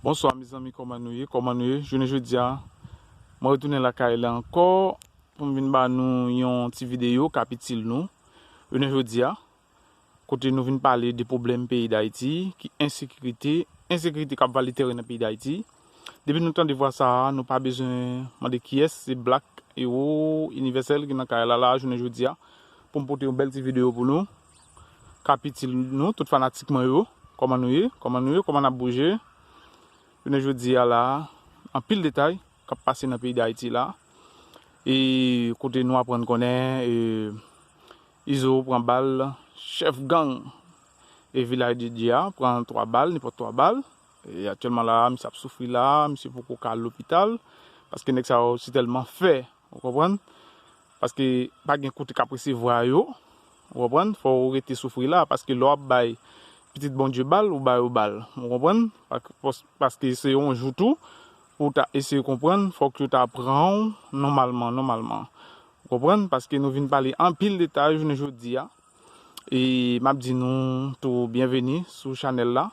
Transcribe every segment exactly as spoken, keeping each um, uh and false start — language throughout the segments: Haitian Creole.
Bonswa mezanmi, kòman nou ye? Kòman nou ye? Jounen jodi a, mwen retounen lakay la ankò pou m vin ba nou yon ti videyo k ap itil nou. Jounen jodi a, kote nou vin pale de pwoblèm peyi Dayiti, ki ensekirite, ensekirite k ap vale teren nan peyi Dayiti. Depi nou tande vwa sa a, nou pa bezwen mande kiyès, se Black Hero Universel ki nan kay la la jounen jodi a, pou m pote yon bèl ti videyo pou nou, k ap itil nou, tout fanatik mwen yo. Kòman nou ye? Kòman nou ye? Kòman n ap bouje? Jounen jodi a la, anpil detay k ap pase nan peyi Dayiti la. E kote nou aprann konnen, e, Izo pran bal, chèf gang e Vilaj de Dye a pran twa bal, nenpòt twa bal. E aktyèlman la, misye ap soufri la, misye poko ka al lopital, paske nèg sa yo si tèlman fè, ou konprann? Paske pa gen kote k ap resevwa yo, ou konprann? Fò w rete soufri la, paske lè w ap bay pitit Bondye bal, ou ba yo bal, ou konprann? Pa-, pos-, paske se yon jou tou, pou w ta eseye konprann, fòk yo ta pran w nòmalman, nòmalman. Ou konprann? Paske nou vin pale anpil detay jounen jodi a. E m ap di nou tou byenveni sou chanèl la.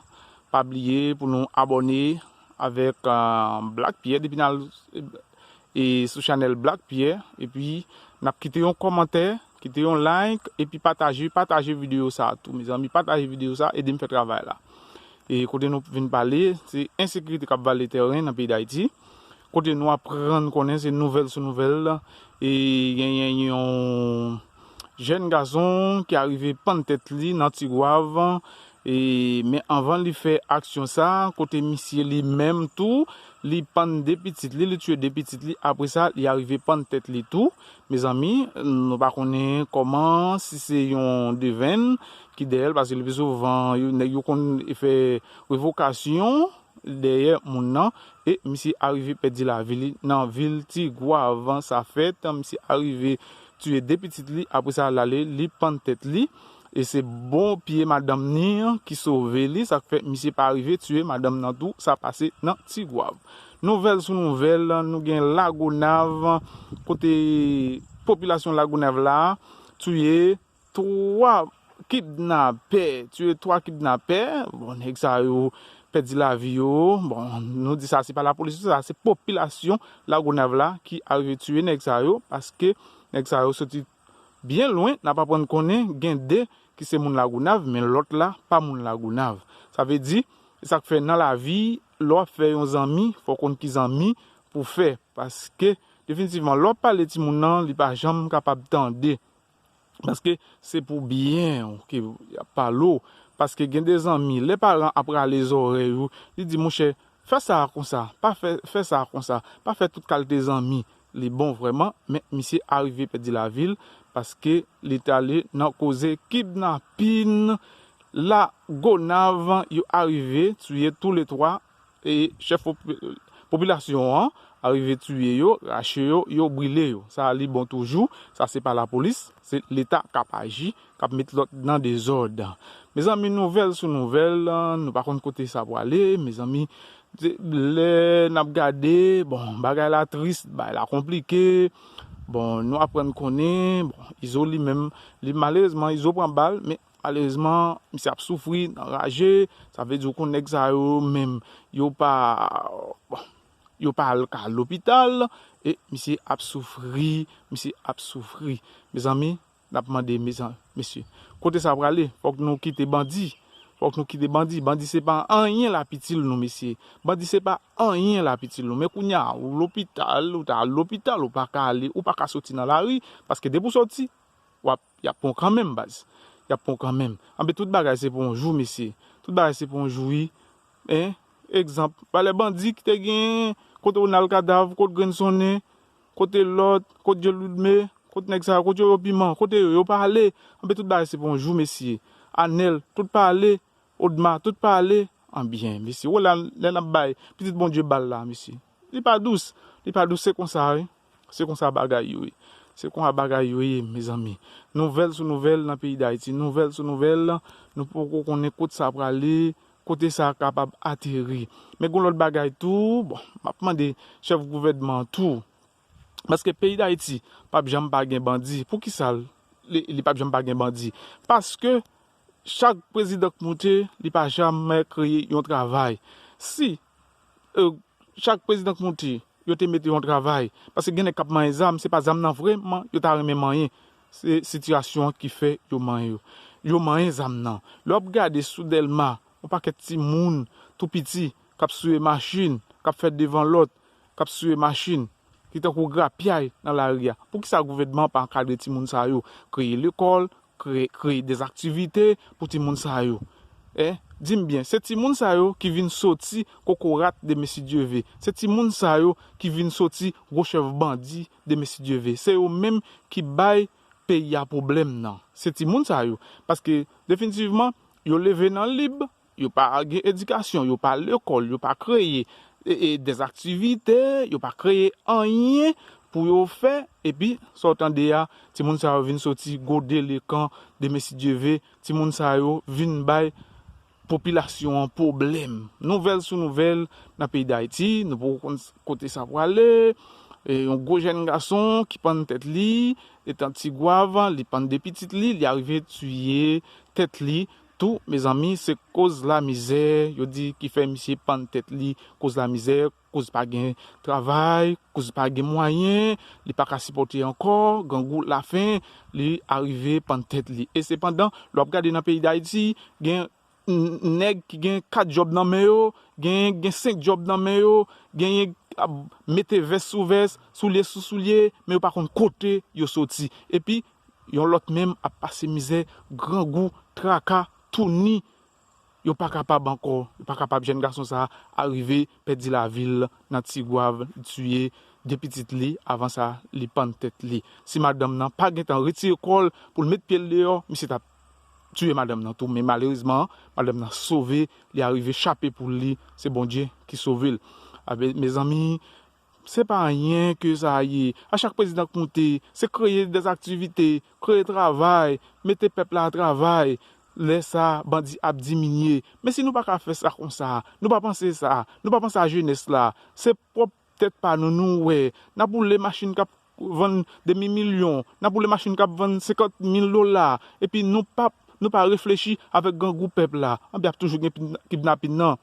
Pa bliye pou nou abòne avèk, ah, Black Pierre depi n al, e, sou chanèl Black Pierre. Epi n ap kite yon kòmantè, kite yon like, epi pataje, pataje videyo sa a tou. Mezanmi, pataje videyo sa a, ede m fè travay la. E kote nou vin pale, se ensekirite k ap vale teren nan peyi Dayiti. Kote nou aprann konnen se nouvèl sou nouvèl, e genyen yon jèn gason ki arive pann tèt li nan Tigwav, e, men anvan li fè aksyon sa, kote misye li menm tou, li pann de pitit li, li tiye de pitit li, apre sa, li arive pann tèt li tou. Mezanmi, nou pa konnen kòman, si se yon devenn ki dèyè l, paske lepi souvan, yo, nèg yo konn fè revokasyon dèyè moun nan, e misye arive pèdi lavi li nan vil Tigwav. Sa fèt, misye arive tiye de pitit li, apre sa, l ale, li pann tèt li, e se bon pye madanm ni ki sove li, sa k fè misye pa rive tiye madanm nan tou, sa pase nan Tigwav. Nouvèl sou nouvèl, nou gen Lagonav, kote popilasyon Lagonav la tiye twa kidnapè, tiye twa kidnapè. Bon, nèg sa yo pèdi lavi yo. Bon, nou di sa se pa lapolis, sa se popilasyon Lagonav la ki arive tiye nèg sa yo, paske nèg sa yo soti byen lwen, n ap aprann konnen gen de ki se moun Lagonav, men lòt la pa moun Lagonav. Sa vle di, e sa k fè nan lavi, lè w ap fè yon zanmi, fò w konn ki zanmi pou fè, paske definitivman, lè w ap pale timoun nan, li pa janm kapab tande. Paske se pou byen w ke y ap pale w. Paske gen de zanmi, lè paran ap rale zòrèy ou, li di, monchè, fè sa a konsa, pa fè, fè sa a konsa, pa fè tout kalite zanmi. Li bon vrèman, men misye arive pèdi lavi l paske li t ale nan koze kidnapin. Lagonav, yo arive tiye toulètwa e chèf popi-, popilasyon an arive tiye yo, rache yo, yo brile yo. Sa li bon toujou, sa se pa lapolis, se Leta k ap aji, k ap met lòd nan dezòd. Mezanmi, nouvèl sou nouvèl, nou pa konn kote sa pwale, mezanmi, lè n ap gade, bon, bagay la tris, bagay la konplike. Bon, nou aprann konnen, bon, Izo li menm, li malerezman, Izo pran bal, men malerezman, misye ap soufri nan raje. Sa vle di w konn nèg sa yo menm, yo pa, bon, yo pa al ka lopital, e misye ap soufri, misye ap soufri. Mezanmi, n ap mande, mezan-, mesye, kote sa prale? Fòk nou kite bandi. Fòk nou kite bandi. Bandi se pa anyen l ap itil nou, mesye. Bandi se pa anyen l ap itil nou. Men kounye a, ou lopital, ou ta al lopital, ou pa ka ale, ou pa ka soti nan lari, paske depi w soti, w ap, y ap pran w kanmenm, baz. Y ap pran w kanmenm. Anben, tout bagay se pou yon jou, mesye. Tout bagay se pou yon jou, wi. Hein? Egzanp, valè bandi ki te gen, kote Ronald Kadav, kote Grenn Sonnen, kote lòt, kote Djel Ludme, kote nèg sa yo, kote yo, Piman, kote yo, yo pa ale. Anben, tout bagay se pou yon jou, mesye. Anèl, tout pa ale. Odma, tout pa ale. Anben, mesye, wè la, lè n ap bay pitit Bondye bal la, mesye. Li pa dous. Li pa dous, se konsa, wi. Se konsa bagay yo ye. Se konsa bagay yo ye, mezanmi. Nouvèl sou nouvèl nan peyi Dayiti. Nouvèl sou nouvèl, nou poko konnen kote sa prale, kote sa kapab ateri. Men gon lòt bagay tou, bon, m ap mande chèf gouvènman an tou. Paske peyi Dayiti p ap janm pa gen bandi. Poukisa li, li p ap janm pa gen bandi? Paske chak prezidan k moute, li pa jamè kreye yon travay. Si euh, chak prezidan k moute, yo te mete yon travay. Paske gen nèg k ap manyen zam, se pa zam nan vrèman yo ta renmen manyen. Se sitiyasyon an ki fè yo manyen yo. Yo manyen zam nan. Lè w ap gade sou Dèlma, yon pakèt timoun tou piti k ap souye machin, k ap fè devan lòt, k ap souye machin, ki tankou grapyay nan lari a. Poukisa gouvènman an pa ankadre timoun sa yo? Kreye lekòl, kreye, kreye dèzaktivite pou timoun sa yo. Di m byen, se timoun sa yo ki vin soti kokorat de Mesi Dyeve. Se timoun sa yo ki vin soti gwo chèf bandi de Mesi Dyeve. Se yo menm ki bay peyi a pwoblèm nan. Se timoun sa yo. Paske, definitivman, yo leve nan lib, yo pa gen edikasyon, yo pa lekòl, yo pa kreye e, e, dèzaktivite, yo pa kreye anyen pou yo fè, epi, sa w tande a, timoun sa yo vin soti gwo delekan de Mesi Dyeve, timoun sa yo vin bay popilasyon an pwoblèm. Nouvèl sou nouvèl nan peyi Dayiti, nou poko konn kote sa prale. E, yon gwo jèn gason ki pann tèt li, etan Tigwav, li pann de pitit li, li arive tiye tèt li tou, mezanmi, se koz lamizè, yo di ki fè misye pann tèt li, koz lamizè, koz pa gen travay, koz pa gen mwayen, li pa ka sipòte ankò, grangou, lafen, li arive pann tèt li. E sepandan, lè w ap gade nan peyi Dayiti, gen n-, nèg ki gen kat djòb nan men yo, gen, gen senk djòb nan men yo, genyen ap mete vès sou vès, soulye sou soulye, men yo pa konn kote yo soti. Epi, yon lòt menm ap pase mizè, grangou, traka, touni. Yo pa kapab ankò, yo pa kapab, jèn gason sa a arive pèdi lavi l nan Tigwav, li tiye de pitit li, avan sa, li pann tèt li. Si madanm nan pa gentan retire kò l pou l met pye l deyò, misye t ap tiye madanm nan tou. Men malerezman, madanm nan sove, li arive chape poul li, se Bondye ki sove l. A, me-, mezanmi, se pa anyen ke sa ye. A chak prezidan k moute, se kreye dèzaktivite, kreye travay, mete pèp la a travay. Lè sa, bandi ap diminye. Men si nou pa ka fè sa konsa, nou pa panse sa, nou pa panse a jenès la, se pwòp tèt pa nou, nou wè. N ap woule machin k ap vann demi milyon, n ap woule machin k ap vann senkant mil dola, epi nou pa, nou pa reflechi avèk grangou pèp la. Anben, ap toujou gen pid-, kidnapin nan.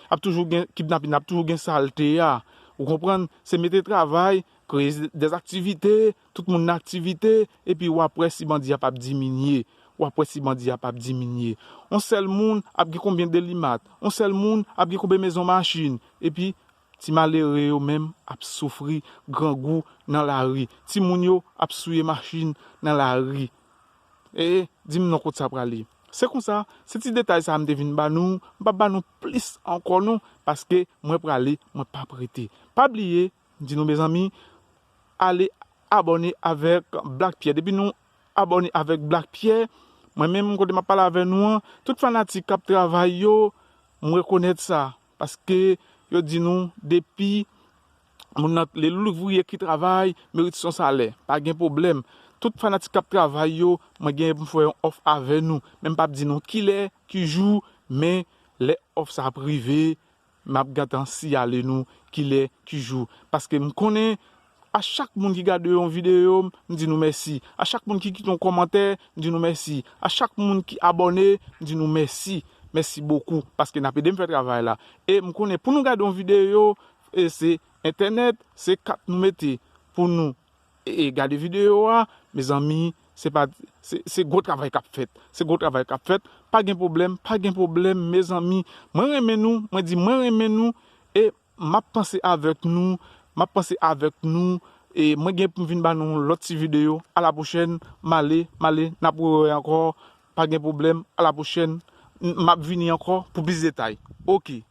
Ap toujou gen kidnapin, ap toujou gen salte a. Ou konprann? Se mete travay, kreye dèzaktivite, tout moun nan aktivite, epi w ap wè si bandi a p ap diminye. W ap wè si bandi a p ap diminye. On sèl moun ap gen konbyen delimat? On sèl moun ap gen konbyen mezon machin? Epi, ti malere yo menm ap soufri grangou nan lari. Timoun yo ap souye machin nan lari. E, di m non kot sa prale. Se konsa, se ti detay sa a m te vin ba nou, m p ap ba nou plis ankò non, paske mwen prale, mwen p ap rete. Pa bliye, m di nou mezanmi, ale abòne avèk Black Pierre. Depi nou abòne avèk Black Pierre, mwen menm kote m ap pale avè nou an, tout fanatik k ap travay yo, m rekonèt sa, paske yo di nou depi moun nan, le louvriye ki travay merit son salè. Pa gen pwoblèm. Tout fanatik k ap travay yo, mwen genyen pou m fè yon òf avè nou. Men m p ap di nou kilè, ki jou, men lè òf sa ap rive, m ap gentan siyale nou kilè, ki jou. Paske m konnen, a chak moun ki gade yon videyo, m di nou mèsi. A chak moun ki kite yon kòmantè, m di nou mèsi. A chak moun ki abòne, m di nou mèsi. Mèsi bokou, paske n ap ede m fè travay la. E m konnen pou nou gade yon videyo, e se entènèt, se kat nou mete pou nou, e, e gade videyo a, mezanmi, se pa, se, se gwo travay k ap fèt. Se gwo travay k ap fèt. Pa gen pwoblèm, pa gen pwoblèm, mezanmi. Mwen renmen nou, mwen di mwen renmen nou, e m ap panse avèk nou, m ap panse avèk nou, e mwen gen pou m vin ba nou yon lòt ti videyo. A la pwochèn, m ale, m ale, n ap rewè ankò, pa gen pwoblèm, a la pwochèn, m, m ap vini ankò pou plis detay. Oke.